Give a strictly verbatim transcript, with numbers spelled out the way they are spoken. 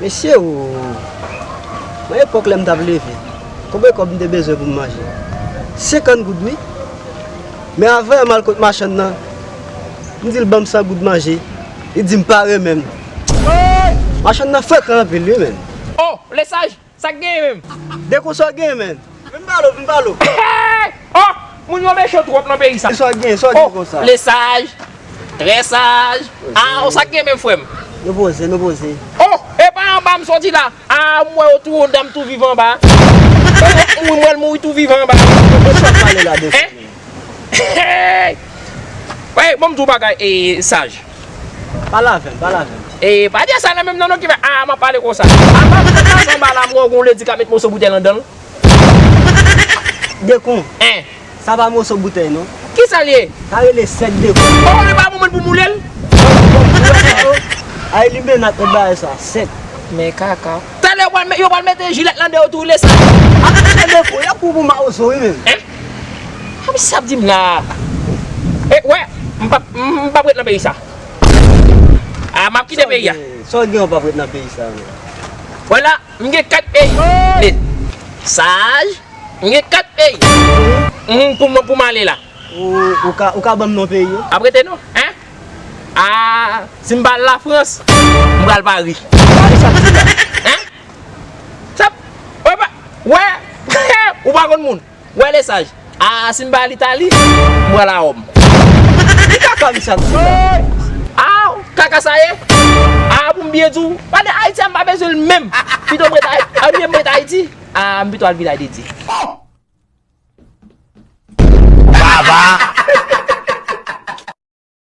Mesye o, nan epòk lè m t ap leve, konbyen kòb m te bezwen pou m manje? Senkant goud wi. Men avan yè m al kot machann nan, m di l ban m san goud manje, li di m pa renmen m. Machann nan frekan anpil wi menn. Oh, Lesaj, sa k genyen menm? Dekon, sa w genyen menn? Vin pale w, vin pale w. Oh, moun yo mechan twòp nan peyi sa. Sa w genyen, sa w genyen konsa? Lesaj, trè saj. Ah, ou sa k gen menm frè m? Nou poze, nou poze. Oh, e pa anba m soti la. Ah, m wè yo tou, dam tou vivan anba. Oh, m wè l mouri tou vivan anba. Sa w pale la de? Hein? Hey! Hey, bon, m di w bagay, e, saj. Pale avè m, pale avè m. E, pa di sa nan menm nan non ki fè, ah, m ap pale konsa. Ah, pa m konn anba la, m wè yon ledi ka met moso boutèy anndan l. Dekon. Hein? Sa pa moso boutèy non. Kisa l ye? Sa rele sèk dekon. Oh, li pa bon moun pou moule l? Ay, li menat met bagay sa, sèk. Men kaka. Talè yo pral met, yo pral mete jilèt lan de yo tou, Lesaj. Ap mete dekon, y ap pou pou mawozo wi menm. Hein? Ah, misye ap di m la. E, wè, m p ap, m p ap ret nan peyi sa. Ah, m ap kite peyi a. Sa w gen, w p ap ret nan peyi sa menm. Vwala, m gen kat peyi. Lesaj, m gen kat peyi. Mhm, pou mwen, pou m ale la. Ou, ou ka, ou ka ban m non peyi yo? Ap rete non, hein? Ah, si m pa al Lafrans, m pral Pari. Pari sa k di la? Hein? Sa, wè, pa, wè, ou pa konn moun. Wè Lesaj. Ah, si m pa al Itali, m pral a Wòm. Ki kaka misye ap di la? Ah, kaka sa ye? Ah, pou m byen di w, pale Ayiti a, m pa bezwen l menm. Pito m ret Ay-, ah, olye m ret Ayiti, ah, m pito al Vilaj de Dye. Baba!